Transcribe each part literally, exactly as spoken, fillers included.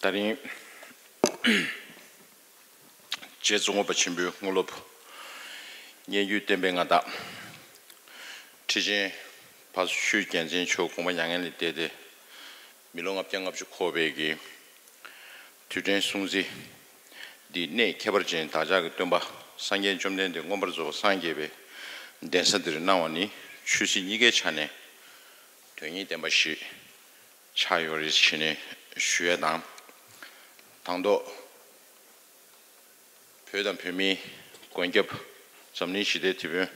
ད་རིང་རྗེ་བཙུན་མགོན་པོ་ཆེན་པོའི་དངོས་སློབ་སྙན་བརྒྱུད་བསྟན་པའི་མངའ་བདག་ཁྲི་ཆེན་ཕ་ཆོས་རྒྱལ་མཚན་མཆོག་དགོངས་པ་མྱ་ངན་ལས་འདས་ཏེ་མི་ལོ་ལྔ་བརྒྱ་ལྔ་བཅུ་འཁོར་བའི་གི་དུས་དྲན་སྲུང་བརྩི་འདི་གནས་ཁྱད་པར་ཅན་བདག་ཅག་གི་སྟོན་པ་སངས་རྒྱས་བཅོམ་ལྡན་འདས་མངོན་པར་རྫོགས་པ་སངས་རྒྱས་པའི་གདན་ས་འདིར་གནང་བ་ནི་ཆོས་སྲིད་གཉིས་ཀའི་ཆ་ནས་དོན་སྙིང་ལྡན་པ་ཞིག་ཆགས་ཡོད་རེད་ཞེས་ནས་ཞུ་ཡས་དང་། དང་ཐོག་བོད་དང་བོད་མིའི་མགོན་སྐྱབས་འཛམ་གླིང་ཞི་བདེའི་དེད་དཔོན་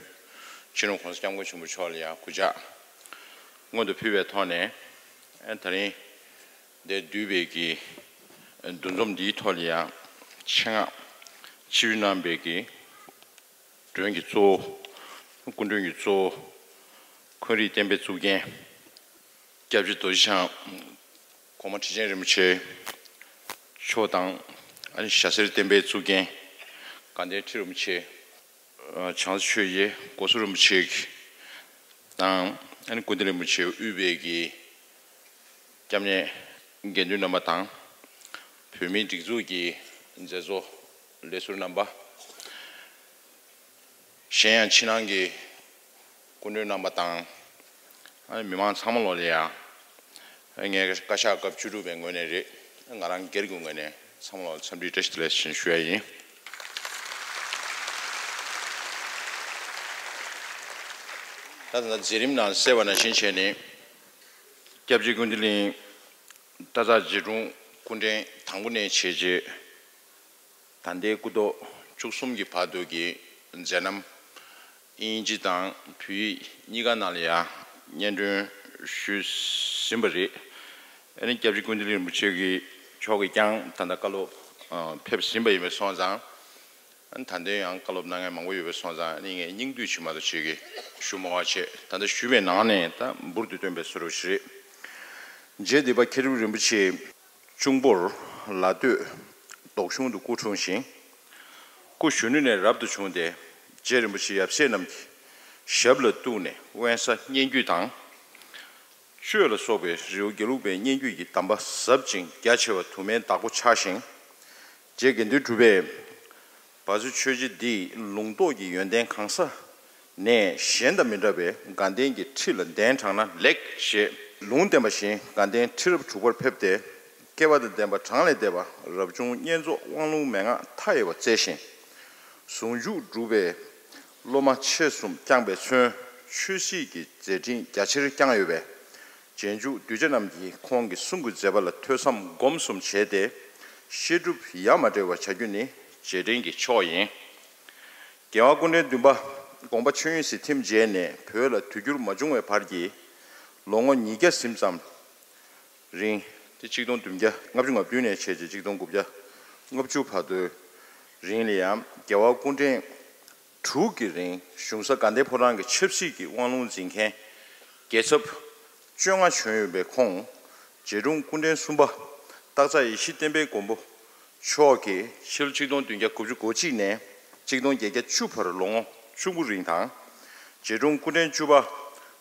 སྤྱི་ནོར་༸གོང་ས་༸སྐྱབས་མགོན་ཆེན་པོ་མཆོག་ལ་ཡང་གུས་ཕྱག་སྔོན་དུ་ཕུལ་བའི་ཐོག་ནས། ཨ་ད་རིང་འདིར་འདུས་པའི་གི་འདུ་འཛོམས་འདིའི་ཐོག་ལ་ཡང་ཆེད་མངགས་ཆིབས་བསྒྱུར་གནང་བའི་གི་མགྲོན་གྱི་གཙོ་བོ། སྐུ་མགྲོན་གྱི་གཙོ་བོ། འཁོན་རིགས་བསྟན་པའི་གཙུག་རྒྱན། སྐྱབས་རྗེ་རྡོ་རྗེ་འཆང་། གོང་མ་ཁྲི་ཆེན་རིན་པོ་ཆེ་མཆོག་དང་། ཨ་ནི་ཞྭ་སེར་བསྟན་པའི་གཙུག་རྒྱན་དགའ་ལྡན་ཁྲི་རིན་པོ་ཆེ། ཨ་བྱང་རྩེ་ཆོས་རྗེ་སྒོ་སོ་རིན་པོ་ཆེ་དང་། ཨ་ནི་ཀུན་བདེ་རིན་པོ་ཆེ་དབུས་པའི་གི་སྐྱབས་གནས་དགེ་འདུན་རྣམ་པ་དང་། བོད་མིའི་སྒྲིག་འཛུགས་ཀྱི་མཛད་གཙོ་ལས་ཟུར་རྣམ་པ། གཞན་ཡང་ཕྱི་ནང་གི་སྐུ་མགྲོན་རྣམ་པ་དང་། ཨ་མི་མང་ཚང་མ་ལོ་ལ་ཡང་། ངས་བཀའ་ཤག་སྐབས་བཅུ་དྲུག་པའི་ངོས་ནས་རེད། ང་རང་སྒེར་གྱི་ངོས་ནས་ཚང་མ་ལོ་འཚམས་འདྲི་བཀྲ་ཤིས་བདེ་ལེགས་ཞེས་ཞུ་ཡ་ཡིན། ད་ད་ལྟ་མཛད་རིམ་ནང་གསལ་བ་ནང་བཞིན་བྱས་ནས། སྐྱབས་རྗེ་ཀུན་བདེ་གླིང་སྟག་འཚེར་རྗེ་དྲུང་སྐུ་ཕྲེང་དང་པོ་ནས་བྱས་རྗེས། ད་ལྟའི་སྐུ་ཐོག་བཅུ་གསུམ་གྱི་བར་དུ་གྱི་མཛད་རྣམ་དབྱིན་ཇི་དང་བོད་ཡིག་གཉིས་ཀ་ནང་ལ་ཡང་སྙན་སྒྲོན་ཞུས་ཟིན་པ་རེད། ཨ་ནི་སྐྱབས་རྗེ་ཀུན་བདེ་གླིང་རིན་པོ་ཆེ་གི་མཆོག་གིས་ཀྱང་ད་ལྟ་བཀའ་སློབ་ཨ་ཕེབས་ཟིན་པ་ཡིན་པས་སོང་ཙང་། ཨ་ནི་ད་ལྟའི་ཡང་བཀའ་སློབ་གནང་མཁན་མང་པོ་ཡོད་པས་སོང་ཙང་། ཨ་ནི་ངས་སྙིང་བསྡུས་ཅིག་མ་གཏོགས་ཅིག་གི་ཞུ་མ་དགོས་པ་བྱས། ད་ལྟ་ཞུས་པའི་ནང་ནས་ད་འབུར་དུ་བཏོན་པའི་བཟོ་འདྲ་ཞིག་རེད། རྗེ་འདི་པ་མཁས་གྲུབ་རིན་པོ་ཆེ། གཅུང་པོར་ལ་སྟོད་མདོ་གཞུང་དུ་སྐུ་འཁྲུངས་ཤིང་། སྐུ་གཞོན་ནུ་ནས་རབ་ཏུ་བྱུང་སྟེ། རྗེ་རིན་པོ་ཆེ་ཡབ་སྲས་རྣམས་ཀྱི་ཞབས་ལ་གཏུགས་ནས་དབེན་ས་སྙན་བརྒྱུད་དང་། གཅོད་ལ་སོགས་པའི་རི་བོ་དགེ་ལུགས་པའི་སྙན་བརྒྱུད་ཀྱི་གདམས་པ་ཟབ་ཅིང་རྒྱ་ཆེ་བ་དུ་མའི་བདག་པོ་ཆགས་ཤིང་། རྗེ་དགེ་འདུན་གྲུབ་པས། བ་སུ་ཆོས་རྗེ་འདིས་ལུང་རྟོགས་ཀྱི་ཡོན་ཏན་གང་ས་ནས་གཞན་དང་མི་འདྲ་བའི་དགའ་ལྡན་གྱི་ཁྲི་ལ་གདན་དྲངས་ན་ལེགས་ཞེས་ལུང་བསྟན་པ་བཞིན་དགའ་ལྡན་ཁྲི་རབས་དྲུག་པར་ཕེབས་ཏེ། སྐལ་བ་དང་ལྡན་པ་གྲངས་ལས་འདས་པ་རབ་བྱུང་བསྙེན་རྫོགས་དབང་ལུང་མན་ངག་མཐའ་ཡས་པ་བསྩལ་ཞིང་། ཟུང་འཇུག་སྒྲུབ་པའི་སློབ་མ་ཆེད་གསུམ་བསྐྱངས་པས་མཚོན། ཆོས་སྲིད་ཀྱི་མཛད་འཕྲིན་རྒྱ་ཆེར་བསྐྱངས་ཡོད་པས། རྗེས་འཇུག་གདུལ་བྱ་རྣམས་ཀྱིས་ཁོང་གི་གསུང་གི་མཛད་པ་ལ་ཐོས་བསམ་སྒོམ་གསུམ་བྱས་ཏེ། བཤད་སྒྲུབ་ཡ་མ་བྲལ་བར་བྱ་རྒྱུ་ནི་རྗེས་དྲན་གྱི་མཆོག་ཡིན། རྒྱལ་བ་སྐུ་ཕྲེང་བདུན་པ་དགོངས་པ་ཆོས་དབྱིངས་སུ་ཐིམ་རྗེས་ནས་བོད་ལ་དུས་འགྱུར་མ་བྱུང་བའི་བར་གྱི་ལོ་ངོ་ཉིས་བརྒྱ་ཟིན་ཙམ་རིང་། དེ་གཅིག་སྟོང་བདུན་བརྒྱ་ལྔ་བཅུ་ང་བདུན་ནས་བྱས་རྗེས་གཅིག་སྟོང་དགུ་བརྒྱ་ལྔ་བཅུ་བར་དུའི་རིང་ལ་ཡང་རྒྱལ་བ་སྐུ་ཕྲེང་དྲུག་གི་རིང་གཞུང་ས་དགའ་ལྡན་ཕོ་བྲང་གི་ཆབ་སྲིད་ཀྱི་དབང་ལུང་འཛིན་མཁན་རྒྱལ་ཚབ་བཅོ་ལྔ་བྱོན་ཡོད་པའི་ཁོངས། རྗེ་དྲུང་སྐུ་ཕྲེང་གསུམ་པ་སྟག་འཚེར་ཡེ་ཤེས་བསྟན་པའི་མགོན་པོ་མཆོག་གིས་ཕྱི་ལོ་གཅིག་སྟོང་བདུན་བརྒྱ་དགུ་བཅུ་གོ་གཅིག་ནས་གཅིག་སྟོང་བརྒྱད་བརྒྱ་བཅུ་བར་ལོ་ངོ་བཅུ་དགུ་རིང་དང་། རྗེ་དྲུང་སྐུ་ཕྲེང་བཅུ་པ་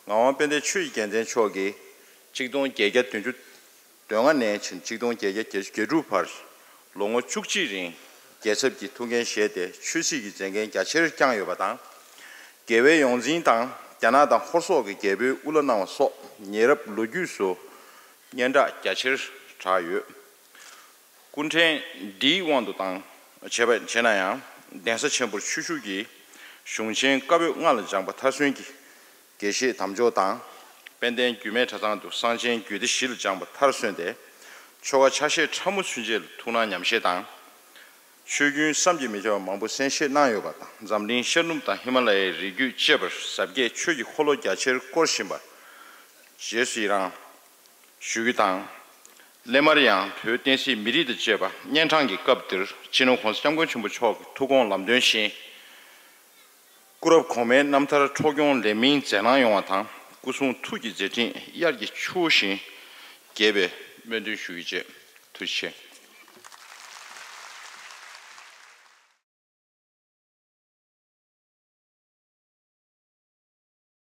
ངག་དབང་དཔལ་ལྡན་ཆོས་ཀྱི་རྒྱལ་མཚན་མཆོག་གིས་གཅིག་སྟོང་བརྒྱད་བརྒྱ་བདུན་ཅུ་དོན་ལྔ་ནས་ཕྱིན་གཅིག་སྟོང་བརྒྱད་བརྒྱ་བརྒྱད་ཅུ་གྱ་དྲུག་བར་ལོ་ངོ་བཅུ་གཅིག་རིང་རྒྱལ་ཚབ་ཀྱི་ཐུགས་འགན་བཞེས་ཏེ་ཆོས་སྲིད་ཀྱི་མཛད་འགན་རྒྱ་ཆེར་བསྐྱངས་ཡོད་པ་དང་། རྒྱལ་བའི་ཡོངས་འཛིན་དང་རྒྱ་ནག་དང་ཧོར་སོག་གི་རྒྱལ་པོའི་དབུ་བླ་གནང་བ་སོགས་ཉེ་རབས་ལོ་རྒྱུས་སུ་སྙན་གྲགས་རྒྱ་ཆེར་གྲགས་ཡོད། སྐུ་ཕྲེང་འདིའི་དབང་དུ་བཏང་བྱས་པ་བྱས་ན་ཡང་། གདན་ས་ཆེན་པོར་ཆོས་ཞུགས་ཀྱིས་གཞུང་ཆེན་བཀའ་པོད་ལྔ་ལ་སྦྱངས་པ་མཐར་སོན་གྱི་དགེ་བཤེས་དམ་འཇོག་དང་། དཔལ་ལྡན་རྒྱུད་སྨད་གྲྭ་ཚང་དུ་གསང་ཆེན་རྒྱུད་སྡེ་བཞི་ལ་སྦྱངས་པ་མཐར་སོན་ཏེ། ཆོ་ག་ཆ་ཤས་ཕྲ་མོ་ཚུན་ཆད་ལ་ཐུགས་སྣང་ཉམས་བཞེས་དང་། ཆོས་རྒྱུན་བསམ་གྱིས་མི་ཁྱབ་པ་མང་པོ་གསན་བཞེས་གནང་ཡོད་པ་དང་། འཛམ་གླིང་ཤར་ནུབ་དང་ཧི་མ་ལ་ཡའི་རི་རྒྱུད་བཅས་པར་ཟབ་རྒྱས་ཆོས་ཀྱི་འཁོར་ལོ་རྒྱ་ཆེར་བསྐོར་བཞིན་པར་རྗེས་སུ་ཡི་རང་ཞུ་རྒྱུ་དང་། སླད་མར་ཡང་བོད་བསྟན་སྲིད་མི་རིགས་དང་བཅས་པ་གཉན་འཕྲང་གི་སྐབས་འདིར་སྤྱི་ནོར་༸གོང་ས་༸སྐྱབས་མགོན་ཆེན་པོ་མཆོག་གི་ཐུགས་དགོངས་ལམ་སྟོན་བཞིན། སྐུ་རབས་གོང་མའི་རྣམ་ཐར་འཕྲོ་སྐྱོང་ལེགས་སྨིན་མཛད་གནང་ཡོང་བ་དང་། སྐུ་གསུང་ཐུགས་ཀྱི་མཛད་འཕྲིན་དབྱར་གྱི་ཆུ་བོ་བཞིན་རྒྱས་པའི་སྨོན་འདུན་ཞུ་ཡི། བཅས། ཐུགས་རྗེ་ཆེ།